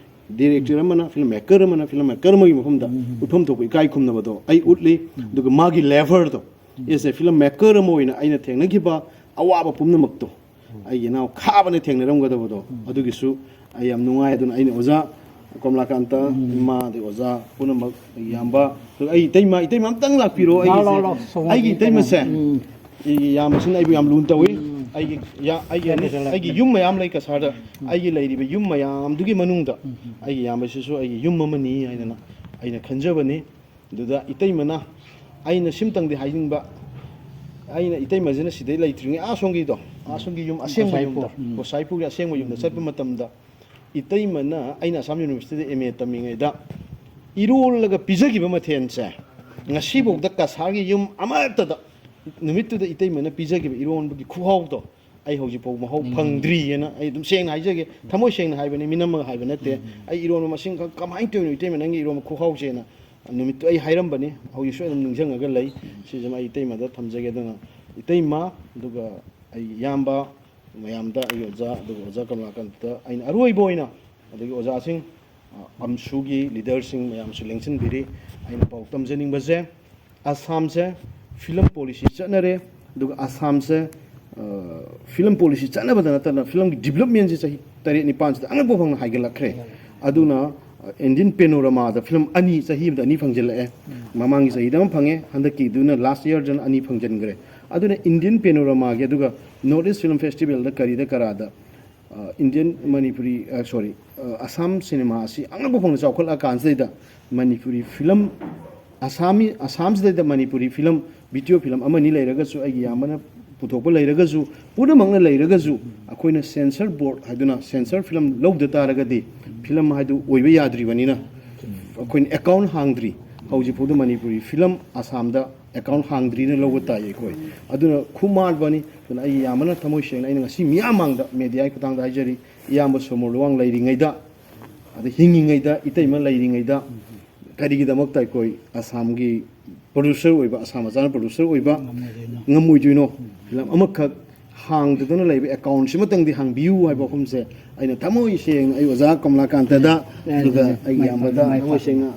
director ꯑꯃꯅ, ꯐꯤꯂꯝ ꯃꯦꯀꯔ ꯑꯃꯅ ꯐꯤꯂꯝ ꯃꯦꯀꯔ ꯑꯃꯒꯤ ꯃꯐꯝꯗ ꯎꯠꯐꯝ ꯊꯣꯛꯄ ꯏꯀꯥꯏ ꯈꯨꯝꯅꯕꯗꯣ ꯑꯩ ꯎꯠꯂꯤ꯫ ꯑꯗꯨꯒ ꯃꯥꯒꯤ ꯂꯦꯚꯔꯗꯣ, as a ꯐꯤꯂꯝ ꯃꯦꯀꯔ ꯑꯃ ꯑꯣꯏꯅ ꯑꯩꯅ ꯊꯦꯡꯅꯈꯤꯕ ꯑꯋꯥꯕ ꯄꯨꯝꯅꯃꯛꯇꯣ ꯑꯩꯒꯤ ꯏꯅꯥꯎ ꯈꯥꯕꯅ ꯊꯦꯡꯅꯔꯝꯒꯗꯕꯗꯣ, ꯑꯗꯨꯒꯤꯁꯨ ꯑꯩ ꯌꯥꯝ ꯅꯨꯡꯉꯥꯏ꯫ ꯑꯗꯨꯅ ꯑꯩꯅ ꯑꯣꯖꯥ ꯀꯣꯝꯂꯥꯀꯥꯟꯇ, ꯏꯃꯥ, ꯑꯗꯩ ꯑꯣꯖꯥ ꯄꯨꯝꯅꯃꯛ, ꯑꯩꯒꯤ ꯏꯌꯥꯝꯕ, ꯑꯗꯨꯒ ꯑꯩ ꯏꯇꯩꯃ, ꯏꯇꯩꯃ ꯑꯝꯇꯪ ꯂꯥꯛꯄꯤꯔꯣ꯫ ꯂꯥꯎ, ꯑꯩꯒꯤꯁꯦ, ꯂꯥꯎ, ꯂꯥꯎ, ꯁꯣꯝ ꯑꯩꯒꯤ ꯏꯇꯩꯃꯁꯦ, ꯎꯝ꯫ ꯑꯩꯒꯤ ꯏꯌꯥꯝꯕꯁꯤꯅ ꯑꯩꯕꯨ ꯌꯥꯝ ꯂꯨꯅ ꯇꯧꯏ꯫ ꯑꯩꯒꯤ ꯏꯌꯥ-, ꯑꯩꯒꯤ ꯑꯅꯤ-, ꯑꯩꯒꯤ ꯌꯨꯝ ꯃꯌꯥꯝ ꯂꯩ ꯀꯁꯥꯔꯗ꯫ ꯑꯩꯒꯤ ꯂꯩꯔꯤꯕ ꯌꯨꯝ ꯃꯌꯥꯝꯗꯨꯒꯤ ꯃꯅꯨꯡꯗ ꯑꯩꯒꯤ ꯏꯌꯥꯝꯕꯁꯤꯁꯨ ꯑꯩꯒꯤ ꯌꯨꯝ ꯑꯃꯅꯤ ꯍꯥꯏꯗꯅ ꯑꯩꯅ ꯈꯟꯖꯕꯅꯤ꯫ ꯑꯗꯨꯗ ꯏꯇꯩꯃꯅ, ꯑꯩꯅ ꯁꯤꯝꯇꯪꯗꯤ ꯍꯥꯏꯅꯤꯡꯕ, ꯑꯩꯅ ꯏꯇꯩꯃꯁꯤꯅ ꯁꯤꯗꯩ ꯂꯩꯇ꯭ꯔꯤꯉꯩ ꯑꯥ ꯁꯣꯝꯒꯤꯗꯣ, ꯑꯥ ꯁꯣꯝꯒꯤ ꯌꯨꯝ ꯑꯁꯦꯡꯕ ꯒꯣꯁꯥꯏꯄꯨꯔ, ꯌꯨꯝꯗ, ꯎꯝ꯫ ꯒꯣꯁꯥꯏꯄꯨꯔꯒꯤ ꯑꯁꯦꯡꯕ ꯌꯨꯝꯗ ꯆꯠꯄ ꯃꯇꯝꯗ ꯏꯇꯩꯃꯅ, ꯑꯩꯅ ꯑꯁꯥꯝ ꯌꯨꯅꯤꯚꯔꯁꯤꯇꯤꯗ ꯑꯦꯝ ꯑꯦ ꯇꯝꯃꯤꯉꯩꯗ ꯏꯔꯣꯜꯂꯒ ꯄꯤꯖꯈꯤꯕ ꯃꯊꯦꯜꯁꯦ, ꯉꯁꯤꯐꯥꯎꯗ ꯀꯁꯥꯔꯒꯤ ꯌꯨꯝ ꯑꯃꯠꯇꯗ ꯅꯨꯃꯤꯠꯇꯨꯗ ꯏꯇꯩꯃꯅ ꯄꯤꯖꯈꯤꯕ ꯏꯔꯣꯟꯕꯒꯤ ꯈꯨꯍꯥꯎꯗꯣ ꯑꯩ ꯍꯧꯖꯤꯛꯐꯥꯎ ꯃꯍꯥꯎ ꯐꯪꯗ꯭ꯔꯤꯑꯅ ꯑꯩ ꯑꯗꯨꯝ ꯁꯦꯡꯅ ꯍꯥꯏꯖꯒꯦ, ꯊꯃꯣꯏ ꯁꯦꯡꯅ ꯍꯥꯏꯕꯅꯤ, ꯃꯤꯅꯝꯃꯒ ꯍꯥꯏꯕ ꯅꯠꯇꯦ꯫ ꯑꯩ ꯏꯔꯣꯟꯕ ꯃꯁꯤꯡ ꯈꯛ ꯀꯃꯥꯏꯅ ꯇꯧꯔꯤꯅꯣ ꯏꯇꯩꯃ ꯅꯪꯒꯤ ꯏꯔꯣꯟꯕ ꯈꯨꯍꯥꯎꯁꯦꯅ ꯅꯨꯃꯤꯠꯇꯨ ꯑꯩ ꯍꯥꯏꯔꯝꯕꯅꯤ, ꯍꯧꯖꯤꯛꯁꯨ ꯑꯗꯨꯝ ꯅꯤꯡꯁꯤꯡꯉꯒ ꯂꯩ꯫ ꯁꯤꯁꯤꯃ ꯑꯩ ꯏꯇꯩꯃꯗ ꯊꯝꯖꯒꯦ꯫ ꯑꯗꯨꯅ ꯏꯇꯩꯃ, ꯑꯗꯨꯒ ꯑꯩ ꯏꯌꯥꯝꯕ, ꯃꯌꯥꯝꯗ, ꯑꯩꯒꯤ ꯑꯣꯖꯥ, ꯑꯗꯨꯒ ꯑꯣꯖꯥ ꯀꯃꯂꯥꯀꯥꯟꯇꯗ ꯑꯩꯅ ꯑꯔꯣꯏꯕ ꯑꯣꯏꯅ, ꯑꯗꯒꯤ ꯑꯣꯖꯥꯁꯤꯡ, ꯑ, ꯑꯝꯁꯨꯒꯤ ꯂꯤꯗꯔꯁꯤꯡ ꯃꯌꯥꯝꯁꯨ ꯂꯦꯡꯁꯤꯟꯕꯤꯔꯤ꯫ ꯑꯩꯅ ꯄꯥꯎ ꯇꯝꯖꯅꯤꯡꯕꯁꯦ, ꯑꯁꯥꯝꯁꯦ ꯐꯤꯂꯝ ꯄꯣꯂꯤꯁꯤ ꯆꯠꯅꯔꯦ, ꯑꯗꯨꯒ ꯑꯁꯥꯝꯁꯦ, ꯑ, ꯐꯤꯂꯝ ꯄꯣꯂꯤꯁꯤ ꯆꯠꯅꯕꯗ ꯅꯠꯇꯅ ꯐꯤꯂꯝꯒꯤ ꯗꯤꯕꯂꯞꯃꯦꯟꯁꯤ ꯆꯍꯤ ꯇꯔꯦꯠ ꯅꯤꯄꯥꯟꯁꯤꯗ ꯑꯉꯛꯄ ꯐꯪꯅ ꯍꯥꯏꯒꯠꯂꯛꯈ꯭ꯔꯦ꯫ ꯑꯗꯨꯅ, ꯑ, ꯏꯟꯗꯤꯌꯟ ꯄꯦꯅꯣꯔꯥꯃꯥꯗ ꯐꯤꯂꯝ ꯑꯅꯤ, ꯆꯍꯤ ꯑꯃꯗ ꯑꯅꯤ ꯐꯪꯖꯤꯜꯂꯛꯑꯦ꯫ ꯃꯃꯥꯡꯒꯤ ꯆꯍꯤꯗ ꯑꯃ ꯐꯪꯉꯦ, ꯍꯟꯗꯛꯀꯤꯗꯨꯅ ꯂꯥꯁ ꯌꯔꯗꯅ ꯑꯅꯤ ꯐꯪꯖꯤꯟꯈ꯭ꯔꯦ꯫ ꯑꯗꯨꯅ ꯏꯟꯗꯤꯌꯟ ꯄꯦꯅꯣꯔꯥꯃꯥꯒꯤ, ꯑꯗꯨꯒ ꯅꯣꯔꯠ ꯏꯁ ꯐꯤꯂꯝ ꯐꯦꯁꯇꯤꯚꯦꯜꯗ ꯀꯔꯤꯗ ꯀꯔꯥꯗ, ꯑ, ꯏꯟꯗꯤꯌꯟ ꯃꯅꯤꯄꯨꯔꯤ, ꯑ, ꯁꯣꯔꯤ, ꯑ, ꯑꯁꯥꯝ ꯁꯤꯅꯦꯃꯥ ꯑꯁꯤ ꯑꯉꯛꯄ ꯐꯪꯅ ꯆꯥꯎꯈꯠꯂꯛꯑ ꯀꯥꯟꯁꯤꯗꯩꯗ ꯃꯅꯤꯄꯨꯔꯤ ꯐꯤꯂꯝ, ꯑꯁꯥꯃꯤ, ꯑꯁꯥꯝꯁꯤꯗꯩꯗ ꯃꯅꯤꯄꯨꯔꯤ ꯐꯤꯂꯝ, ꯚꯤꯗꯤꯑꯣ ꯐꯤꯂꯝ ꯑꯃꯅꯤ ꯂꯩꯔꯒꯁꯨ, ꯑꯩꯒꯤ ꯏꯌꯥꯝꯕꯅ ꯄꯨꯊꯣꯛꯄ ꯂꯩꯔꯒꯁꯨ, ꯄꯨꯝꯅꯃꯛꯅ ꯂꯩꯔꯒꯁꯨ, ꯑꯩꯈꯣꯏꯅ ꯁꯦꯟꯁꯔ ꯕꯣꯔꯗ ꯍꯥꯏꯗꯨꯅ ꯁꯦꯟꯁꯔ ꯐꯤꯂꯝ ꯂꯧꯗ ꯇꯥꯔꯒꯗꯤ ꯐꯤꯂꯝ ꯍꯥꯏꯗꯨ ꯑꯣꯏꯕ ꯌꯥꯗ꯭ꯔꯤꯕꯅꯤꯅ, ꯑꯩꯈꯣꯏꯅ ꯑꯦꯀꯥꯎꯟ ꯍꯥꯡꯗ꯭ꯔꯤ꯫ ꯍꯧꯖꯤꯛꯐꯥꯎꯗ ꯃꯅꯤꯄꯨꯔꯤ ꯐꯤꯂꯝ ꯑꯁꯥꯝꯗ ꯑꯦꯀꯥꯎꯟ ꯍꯥꯡꯗ꯭ꯔꯤꯅ ꯂꯧꯕ ꯇꯥꯏ ꯑꯩꯈꯣꯏ꯫ ꯑꯗꯨꯅ ꯈꯨꯃꯥꯟꯕꯅꯤ꯫ ꯑꯗꯨꯅ ꯑꯩꯒꯤ ꯏꯌꯥꯝꯕꯅ ꯊꯃꯣꯏ ꯁꯦꯡꯅ, ꯑꯩꯅ ꯉꯁꯤ ꯃꯤꯌꯥꯝ ꯃꯥꯡꯗ, ꯃꯦꯗꯤꯌꯥꯒꯤ ꯈꯨꯊꯥꯡꯗ ꯍꯥꯏꯖꯔꯤ, ꯏꯌꯥꯝꯕ ꯁꯣꯃꯣꯔ ꯂꯨꯋꯥꯡ ꯂꯩꯔꯤꯉꯩꯗ, ꯑꯗ ꯍꯤꯡꯉꯤꯉꯩꯗ, ꯏꯇꯩꯃ ꯂꯩꯔꯤꯉꯩꯗ, ꯀꯔꯤꯒꯤꯗꯃꯛꯇ ꯑꯩꯈꯣꯏ ꯑꯁꯥꯝꯒꯤ ꯄ꯭ꯔꯣꯗ꯭ꯌꯨꯁꯔ ꯑꯣꯏꯕ, ꯑꯁꯥꯝ ꯃꯆꯥꯅ ꯄ꯭ꯔꯣꯗ꯭ꯌꯨꯁꯔ ꯑꯣꯏꯕ ꯉꯝꯃꯣꯏꯗꯣꯏꯅꯣ? ꯐꯤꯂꯝ ꯑꯃꯈꯛ ꯍꯥꯡꯗꯗꯅ ꯂꯩꯕ ꯑꯦꯀꯥꯎꯟꯁꯤꯃꯇꯪꯗꯤ ꯍꯥꯡꯕꯤꯌꯨ ꯍꯥꯏꯕ ꯋꯥꯐꯝꯁꯦ ꯑꯩꯅ ꯊꯃꯣꯏ ꯁꯦꯡꯅ ꯑꯩ ꯑꯣꯖꯥ ꯀꯃꯂꯥꯀꯥꯟꯇꯗ, ꯑꯗꯨꯒ ꯑꯩꯒꯤ ꯏꯌꯥꯝꯕꯗ ꯊꯃꯣꯏ ꯁꯦꯡꯅ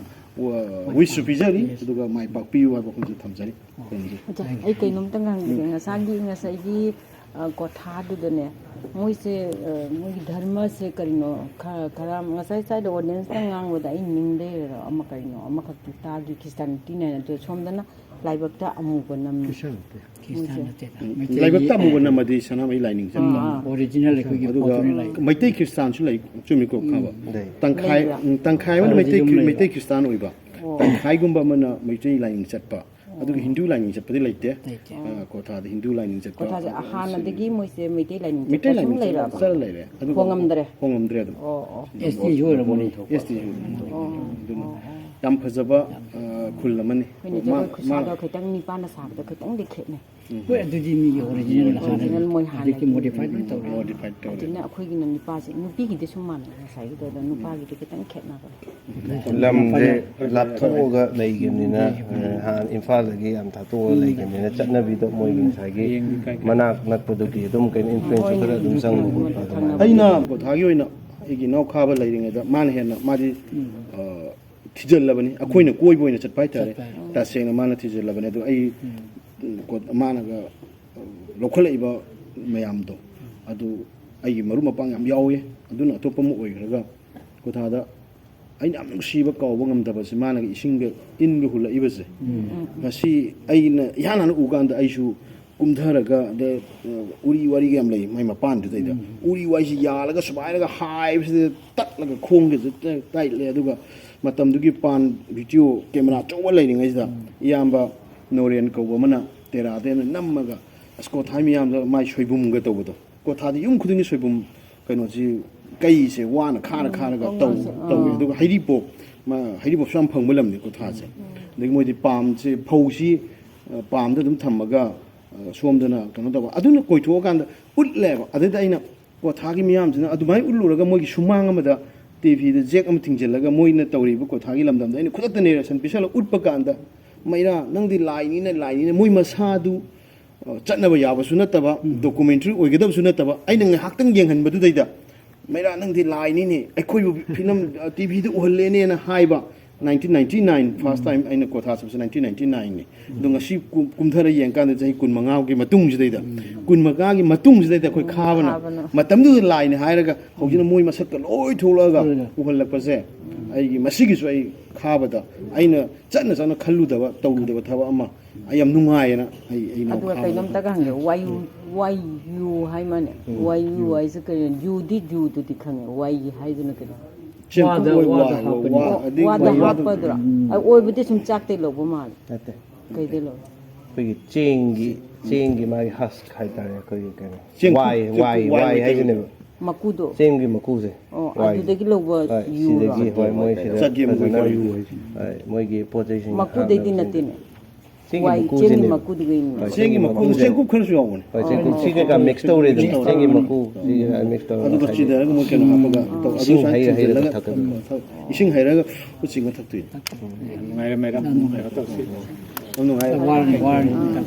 ꯋꯤꯁꯁꯨ ꯄꯤꯖꯔꯤ, ꯑꯗꯨꯒ ꯃꯥꯏ ꯄꯥꯛꯄꯤꯌꯨ ꯍꯥꯏꯕ ꯋꯥꯐꯝꯁꯦ ꯊꯝꯖꯔꯤ꯫ ꯑꯣ, ꯊꯦꯡꯀ꯭ꯌꯨ꯫ ꯑꯣꯖꯥ, ꯑꯩ ꯀꯩꯅꯣꯝꯇ ꯍꯪꯖꯒꯦ꯫ ꯉꯁꯥꯏꯒꯤ, ꯉꯁꯥꯏꯒꯤ, ꯑ, ꯀꯣꯊꯥꯗꯨꯗꯅꯦ, ꯃꯣꯏꯁꯦ, ꯑ, ꯃꯣꯏꯒꯤ ꯙꯔꯃꯁꯦ ꯀꯔꯤꯅꯣ? ꯈ-, ꯈꯔ ꯉꯁꯥꯏ ꯁ꯭ꯋꯥꯏꯗ ꯑꯣꯗꯤꯌꯟꯁꯇ ꯉꯥꯡꯕꯗ ꯑꯩ ꯅꯤꯡꯗꯦꯔ ꯑꯃ ꯀꯔꯤꯅꯣ ꯑꯃꯈꯛꯇꯤ ꯇꯥꯈꯤ, ꯈ꯭ꯔꯤꯁꯇꯥꯟꯅꯤꯇꯤꯅꯦꯅ꯫ ꯑꯗꯣ ꯁꯣꯝꯗꯅ ꯂꯥꯏꯕꯛꯇ ꯑꯃꯨꯕ ꯅꯝꯃꯤ꯫ ꯈ꯭ꯔꯤꯁꯇꯥꯟ ꯅꯠꯇꯦ꯫ ꯈ꯭ꯔꯤꯁꯇꯥꯟ ꯃꯣꯏꯁꯦ ꯅꯠꯇꯦꯗ꯫ ꯎꯝ, ꯃꯩꯇꯩ ꯂꯥꯏꯕꯛꯇ ꯑꯃꯨꯕ ꯅꯝꯃꯗꯤ ꯁꯅꯥꯃꯍꯤ ꯂꯥꯏꯅꯤꯡ ꯆꯠꯄ꯫ ꯑꯥ, ꯑꯥ꯫ ꯑꯣꯔꯤꯖꯤꯅꯦꯜ ꯑꯩꯈꯣꯏꯒꯤ ꯑꯗꯨꯒ ꯄꯣꯠꯇꯨꯅ ꯂꯩ꯫ ꯃꯩꯇꯩ ꯈ꯭ꯔꯤꯁꯇꯥꯟꯁꯨ ꯂꯩ, ꯆꯨꯝꯃꯤꯀꯣ, ꯎꯝ꯫ ꯈꯥꯕ? ꯂꯩ꯫ ꯇꯪꯈꯥꯏ, ꯂꯩꯕ꯭ꯔꯥ? ꯎꯝ, ꯇꯪꯈꯥꯏ ꯑꯃꯅ ꯈꯔꯗꯤ ꯃꯩꯇꯩ ꯑꯗꯨꯝ ꯈ꯭ꯔꯤ-, ꯂꯩꯕ꯫ ꯃꯩꯇꯩ ꯈ꯭ꯔꯤꯁꯇꯥꯟ ꯑꯣꯏꯕ, ꯑꯣ꯫ ꯇꯪꯈꯥꯏꯒꯨꯝꯕ ꯑꯃꯅ ꯃꯩꯇꯩ ꯂꯥꯏꯅꯤꯡ ꯆꯠꯄ꯫ ꯑꯗꯨꯒ ꯍꯤꯟꯗꯨ ꯂꯥꯏꯅꯤꯡ ꯆꯠꯄꯗꯤ ꯂꯩꯇꯦ꯫ ꯂꯩꯇꯦ꯫ ꯑ, ꯀꯣꯊꯥꯗ ꯍꯤꯟꯗꯨ ꯂꯥꯏꯅꯤꯡ ꯆꯠꯄ ꯀꯣꯊꯥꯁꯦ ꯍꯥꯟꯅꯗꯒꯤ ꯃꯣꯏꯁꯦ ꯃꯩꯇꯩ ꯂꯥꯏꯅꯤꯡ ꯃꯩꯇꯩ ꯆꯠꯄ ꯁꯨꯝ ꯂꯥꯏꯅꯤꯡ ꯂꯩꯔꯕ? ꯆꯠꯂ ꯂꯩꯔꯦ꯫ ꯑꯗꯨꯒ ꯍꯣꯡꯉꯝꯗ꯭ꯔꯦ? ꯍꯣꯡꯉꯝꯗ꯭ꯔꯦ ꯑꯗꯨꯝ꯫ ꯑꯣ, ꯑꯣ꯫ ꯑꯦꯁ ꯇꯤꯁꯨ ꯑꯣꯏꯔꯝꯃꯅꯤ꯫ ꯑꯦꯁ ꯇꯤꯁꯨ ꯑꯣꯏꯔꯝꯃꯅꯤ꯫ ꯑꯣ, ꯑꯗꯨꯅ ꯑꯣ, ꯑꯣ꯫ ꯌꯥꯝ ꯐꯖꯕ, ꯑ, ꯈꯨꯜ ꯑꯃꯅꯤ꯫ ꯑꯩꯈꯣꯏꯅ ꯃꯥ-, ꯖꯒꯣꯏ ꯈꯨꯁꯥꯗꯣ ꯃꯥ-, ꯈꯤꯇꯪ ꯅꯤꯄꯥꯅ ꯁꯥꯕꯗ ꯈꯤꯇꯪꯗꯤ ꯈꯦꯠꯅꯩ꯫ ꯎꯝ꯫ ꯍꯣꯏ, ꯑꯗꯨꯗꯤ ꯃꯤꯒꯤ original ꯍꯥꯟꯅ original ꯃꯣꯏ ꯍꯧꯖꯤꯛꯇꯤ ꯍꯥꯟꯅꯒꯤ modify ꯂꯣꯏ ꯇꯧꯔꯦ꯫ Modify ꯇꯧꯔꯦ꯫ ꯑꯗꯨꯅ ꯑꯩꯈꯣꯏꯒꯤꯅ ꯅꯨꯄꯥꯁꯦ, ꯅꯨꯄꯤꯒꯤꯗꯤ ꯁꯨꯝ ꯃꯥꯟꯅꯩ ꯉꯁꯥꯏꯒꯤꯗꯣ, ꯑꯗꯣ ꯅꯨꯄꯥꯒꯤꯗꯤ ꯈꯤꯇꯪ ꯈꯦꯠꯅꯕ꯫ ꯂꯝꯁꯦ ꯂꯥꯞꯊꯣꯛꯑꯒ ꯂꯩꯈꯤꯕꯅꯤꯅ, ꯑ, ꯍꯥꯟꯅ ꯏꯝꯐꯥꯜꯗꯒꯤ ꯌꯥꯝ ꯊꯥꯞꯇꯣꯛꯑꯒ ꯂꯩꯈꯤꯕꯅꯤꯅ ꯆꯠꯅꯕꯤꯗꯣ ꯃꯣꯏꯒꯤ ꯉꯁꯥꯏꯒꯤ ꯃꯅꯥꯛ ꯅꯛꯄꯗꯨꯒꯤ ꯑꯗꯨꯝ ꯀꯩꯅꯣ influence ꯈꯔ ꯑꯗꯨꯝ ꯆꯪꯕ ꯈꯣꯠꯄ ꯑꯗꯨꯃꯥꯏꯅ꯫ ꯑꯩꯅ ꯀꯣꯊꯥꯒꯤ ꯑꯣꯏꯅ ꯑꯩꯒꯤ ꯏꯅꯥꯎ ꯈꯥꯕ ꯂꯩꯔꯤꯉꯩꯗ ꯃꯥꯅ ꯍꯦꯟꯅ ꯃꯥꯗꯤ, ꯑ, ꯊꯤꯖꯤꯜꯂꯕꯅꯤ꯫ ꯑꯩꯈꯣꯏꯅ ꯀꯣꯏꯕ ꯑꯣꯏꯅ ꯆꯠꯄ ꯍꯥꯏꯇꯥꯔꯦ꯫ ꯆꯠꯄ ꯍꯥꯏꯇꯥꯔꯦ꯫ ꯇꯁꯦꯡꯅ ꯃꯥꯅ ꯊꯤꯖꯤꯜꯂꯕꯅꯤ꯫ ꯑꯗꯣ ꯑꯩ, ꯎꯝ, ꯀꯣ-, ꯃꯥꯅꯒ ꯂꯧꯈꯠꯂꯛꯏꯕ ꯃꯌꯥꯝꯗꯣ, ꯑꯗꯨ ꯑꯩꯒꯤ ꯃꯔꯨꯞ ꯃꯄꯥꯡ ꯌꯥꯝ ꯌꯥꯎꯋꯦ꯫ ꯑꯗꯨꯅ ꯑꯇꯣꯞꯄ ꯑꯃ ꯑꯣꯏꯈ꯭ꯔꯒ ꯀꯣꯊꯥꯗ ꯑꯩꯅ ꯌꯥꯝ ꯅꯨꯡꯁꯤꯕ ꯀꯥꯎꯕ ꯉꯝꯗꯕꯁꯦ, ꯃꯥꯅꯒ ꯏꯁꯤꯡꯒ ꯏꯟꯒ ꯍꯨꯜꯂꯛꯏꯕꯁꯦ꯫ ꯎꯝ꯫ ꯉꯁꯤ ꯑꯩꯅ ꯏꯍꯥꯟ ꯍꯥꯟꯅ ꯎꯀꯥꯟꯗ ꯑꯩꯁꯨ ꯀꯨꯝꯊꯔꯒ, ꯑꯗ, ꯑ, ꯎꯔꯤ ꯋꯥꯔꯤꯒ ꯌꯥꯝ ꯂꯩ ꯃꯥꯏ ꯃꯄꯥꯟꯗꯨꯗꯩꯗ꯫ ꯎꯝ꯫ ꯎꯔꯤ ꯋꯥꯏꯁꯤ ꯌꯥꯜꯂꯒ ꯁꯨꯃꯥꯏꯅꯒ ꯍꯥꯏꯕꯁꯤꯗ ꯇꯠꯂꯒ ꯈꯣꯡꯒꯁꯦ ꯇ-, ꯇꯥꯏꯠꯂꯦ꯫ ꯑꯗꯨꯒ ꯃꯇꯝꯗꯨꯒꯤ ꯄꯥꯟ video camera ꯑꯆꯧꯕ ꯂꯩꯔꯤꯉꯩꯁꯤꯗ ꯎꯝ꯫ ꯏꯌꯥꯝꯕ ꯅꯣꯔꯦꯟ ꯀꯧꯕ ꯑꯃꯅ ꯇꯦꯔꯥꯗ ꯑꯩꯅ ꯅꯝꯃꯒ ꯑꯁ ꯀꯣꯊꯥꯏ ꯃꯤꯌꯥꯝꯗ ꯃꯥꯏ ꯁꯣꯏꯕꯨꯝꯒ ꯇꯧꯕꯗꯣ꯫ ꯀꯣꯊꯥꯗꯤ ꯌꯨꯝ ꯈꯨꯗꯤꯡꯒꯤ ꯁꯣꯏꯕꯨꯝ ꯀꯩꯅꯣꯁꯤ, ꯀꯩꯁꯦ ꯋꯥꯅ ꯈꯥꯔ ꯎꯝ, ꯈꯥꯔꯒ ꯀꯧꯅ ꯇꯧ-, ꯁꯦ-, ꯇꯧꯋꯦ꯫ ꯑꯥ꯫ ꯑꯗꯨꯒ ꯍꯩꯔꯤꯕꯣꯞ, ꯃ-, ꯍꯩꯔꯤꯕꯣꯞꯁꯨ ꯌꯥꯝ ꯐꯪꯕ ꯂꯝꯅꯤ ꯀꯣꯊꯥꯁꯦ꯫ ꯎꯝ꯫ ꯑꯗꯒꯤ ꯃꯣꯏꯗꯤ ꯄꯥꯝꯁꯦ, ꯐꯧꯁꯤ, ꯑ, ꯄꯥꯝꯗ ꯑꯗꯨꯝ ꯊꯝꯃꯒ, ꯑ, ꯁꯣꯝꯗꯅ ꯀꯩꯅꯣ ꯇꯧꯕ꯫ ꯑꯗꯨꯅ ꯀꯣꯏꯊꯣꯛꯑꯀꯥꯟꯗ ꯎꯠꯂꯦꯕ꯫ ꯑꯗꯨꯗ ꯑꯩꯅ ꯀꯣꯊꯥꯒꯤ ꯃꯤꯌꯥꯝꯁꯤꯅ ꯑꯗꯨꯃꯥꯏꯅ ꯎꯠꯂꯨꯔꯒ ꯃꯣꯏꯒꯤ ꯁꯨꯃꯥꯡ ꯑꯃꯗ ꯇꯤꯚꯤꯗ ꯖꯦꯛ ꯑꯃ ꯊꯤꯡꯖꯤꯜꯂꯒ ꯃꯣꯏꯅ ꯇꯧꯔꯤꯕ ꯀꯣꯊꯥꯒꯤ ꯂꯝꯗꯝꯗ ꯑꯩꯅ ꯈꯨꯗꯛꯇ narration ꯄꯤꯁꯜꯂꯒ ꯎꯠꯄ ꯀꯥꯟꯗ, "ꯃꯩꯔꯥ, ꯅꯪꯗꯤ ꯂꯥꯏꯅꯤꯅ, ꯂꯥꯏꯅꯤꯅ", ꯃꯣꯏ ꯃꯁꯥꯗꯨ, ꯑ, ꯆꯠꯅꯕ ꯌꯥꯕꯁꯨ ꯅꯠꯇꯕ, ꯎꯝ꯫ Documentary ꯑꯣꯏꯒꯗꯕꯁꯨ ꯅꯠꯇꯕ, ꯑꯩꯅ ꯉꯥꯏꯍꯥꯛꯇꯪ ꯌꯦꯡꯍꯟꯕꯗꯨꯗꯩꯗ, "ꯃꯩꯔꯥ, ꯅꯪꯗꯤ ꯂꯥꯏꯅꯤꯅꯦ, ꯑꯩꯈꯣꯏꯕꯨ ꯐꯤꯂꯝ, ꯑ, ꯇꯤꯚꯤꯗ ꯎꯍꯜꯂꯦꯅꯦꯅ" ꯍꯥꯏꯕ꯫ Nineteen ninety nine, first time ꯑꯩꯅ ꯀꯣꯊꯥ ꯆꯠꯄꯁꯦ nineteen ninety nine ꯅꯤ꯫ ꯑꯗꯣ ꯉꯁꯤ ꯀꯨꯝ-, ꯀꯨꯝꯊꯔ ꯌꯦꯡꯀꯥꯟꯗ ꯆꯍꯤ ꯀꯨꯟꯃꯉꯥꯒꯤ ꯃꯇꯨꯡꯁꯤꯗꯩꯗ, ꯎꯝ꯫ ꯀꯨꯟꯃꯉꯥꯒꯤ ꯃꯇꯨꯡꯁꯤꯗꯩꯗ ꯑꯩꯈꯣꯏ ꯎꯝ, ꯈꯥꯕꯅ, ꯈꯥꯕꯅ꯫ ꯃꯇꯝꯗꯨꯗ ꯂꯥꯏꯅꯤ ꯍꯥꯏꯔꯒ ꯍꯧꯖꯤꯛꯅ ꯃꯣꯏ ꯃꯁꯛꯀ ꯂꯣꯏ ꯊꯣꯛꯂꯛꯑꯒ ꯎꯝ꯫ ꯎꯍꯜꯂꯛꯄꯁꯦ, ꯑꯩꯒꯤ ꯃꯁꯤꯒꯤꯁꯨ ꯑꯩ ꯈꯥꯕꯗ ꯑꯩꯅ ꯆꯠꯅ ꯆꯠꯅ ꯈꯜꯂꯨꯗꯕ, ꯇꯧꯔꯨꯗꯕ ꯊꯕꯛ ꯑꯃ ꯑꯩ ꯌꯥꯝ ꯅꯨꯡꯉꯥꯏꯌꯦꯅ ꯑꯩ, ꯑꯩ ꯅꯣꯡ ꯑꯗꯨꯒ ꯈꯥꯕꯗ ꯀꯩꯅꯣꯝꯇꯒ ꯍꯪꯒꯦ, ꯋꯥꯏꯌꯨ, ꯋꯥꯏꯌꯨ ꯍꯥꯏ ꯃꯥꯅꯦ? ꯎꯝ꯫ ꯋꯥꯏꯌꯨ ꯍꯥꯏꯁꯦ ꯀꯩꯅꯣ? ꯌꯨꯗꯤ ꯌꯨꯗꯨꯗꯤ ꯈꯪꯉꯦ, ꯋꯥꯏꯌꯤ ꯍꯥꯏꯗꯨꯅ ꯀꯩꯅꯣ? ꯆꯦꯡꯀꯨꯞ ꯋꯥꯗ, ꯑꯣꯏ ꯋꯥꯗ ꯋꯥꯏ, ꯍꯥꯞꯄꯅꯤ꯫ ꯋꯥ-, ꯑꯗꯩ ꯋꯥꯗ ꯋꯥꯗ ꯍꯥꯞꯄꯗꯨꯔꯥ? ꯎꯝ꯫ ꯑ, ꯑꯣꯏꯕꯗꯤ ꯁꯨꯝ ꯆꯥꯛꯇꯩ ꯂꯧꯕ ꯃꯥꯜꯂꯦ꯫ ꯅꯠꯇꯦ꯫ ꯀꯩꯗꯩ ꯂꯧ? ꯑꯩꯈꯣꯏꯒꯤ ꯆꯦꯡꯒꯤ ꯆꯦꯡꯒꯤ ꯃꯥꯒꯤ ꯍꯁ ꯍꯥꯏꯇꯥꯔꯦ, ꯑꯩꯈꯣꯏꯒꯤ ꯀꯩꯅꯣ ꯆꯦꯡꯀꯨꯞ, ꯋꯥꯏ ꯆꯦꯡꯀꯨꯞ, ꯋꯥꯏ ꯋꯥꯏ ꯋꯥꯏ ꯑꯣꯏ ꯍꯥꯏꯁꯤꯅꯦꯕ꯫ ꯃꯀꯨꯗꯣ? ꯆꯦꯡꯒꯤ ꯃꯀꯨꯁꯦ꯫ ꯑꯣ, ꯋꯥꯏ꯫ ꯑꯗꯨꯗꯒꯤ ꯂꯧꯕ ꯍꯣꯏ, ꯌꯨꯔꯣ? ꯁꯤꯗꯒꯤ ꯍꯣꯏ ꯃꯣꯏ ꯁꯤꯗ ꯆꯒꯦꯝ ꯐꯖꯅ ꯑꯣꯏꯕ ꯌꯨ ꯍꯥꯏꯁꯦ꯫ ꯍꯣꯏ, ꯃꯣꯏꯒꯤ ꯄꯣꯠ ꯆꯩꯁꯤꯡ ꯃꯀꯨꯗꯩꯗꯤ ꯍꯥꯞꯅꯕꯁꯤꯡꯁꯦ꯫ ꯅꯠꯇꯦꯅꯦ? ꯆꯦꯡꯒꯤ ꯋꯥꯏ, ꯃꯀꯨꯁꯤꯅꯦ꯫ ꯆꯦꯡꯒꯤ ꯃꯀꯨꯗꯨꯒ ꯏꯟꯕ꯫ ꯍꯣꯏ, ꯆꯦꯡꯒꯤ ꯃꯀꯨ, ꯆꯦꯡꯀꯨꯞ ꯈꯔꯁꯨ ꯌꯥꯎꯕꯅꯦ꯫ ꯍꯣꯏ, ꯆꯦꯡꯀꯨꯞ ꯁꯤ ꯀꯩꯀꯥ ꯃꯤꯛꯁ ꯇꯧꯔꯦꯗꯅ꯫ Mix ꯇꯧꯔꯦ꯫ ꯆꯦꯡꯒꯤ ꯃꯀꯨ ꯁꯤꯒ ꯃꯤꯛꯁ ꯇꯧꯔꯒ ꯑꯗꯨꯒ ꯉꯁꯥꯏꯒꯤ ꯆꯤꯟꯊꯔꯒ ꯑꯃꯨꯛ ꯀꯩꯅꯣ ꯍꯥꯞꯄꯒ ꯇꯧ-, ꯑꯗꯨ ꯏꯁꯤꯡ ꯁꯨꯃꯥꯏꯅ ꯍꯩꯔ ꯍꯩꯔꯒ ꯆꯤꯟꯁꯤꯜꯂꯒ ꯊꯛꯀꯗꯕ꯫ ꯏꯁꯤꯡ ꯍꯩꯔꯒ ꯎꯆꯤꯟꯕ ꯊꯛꯇꯣꯏꯅꯤ꯫ ꯅꯨꯡꯉꯥꯏꯔꯦ ꯃꯦꯗꯥꯝ, ꯀꯩꯅꯣ ꯇꯧꯁꯤ꯫ ꯌꯥꯝ ꯅꯨꯡꯉꯥꯏꯔꯦ꯫ ꯋꯥꯔꯅꯤ ꯋꯥꯔꯅꯤ ꯃꯦꯗꯥꯝ꯫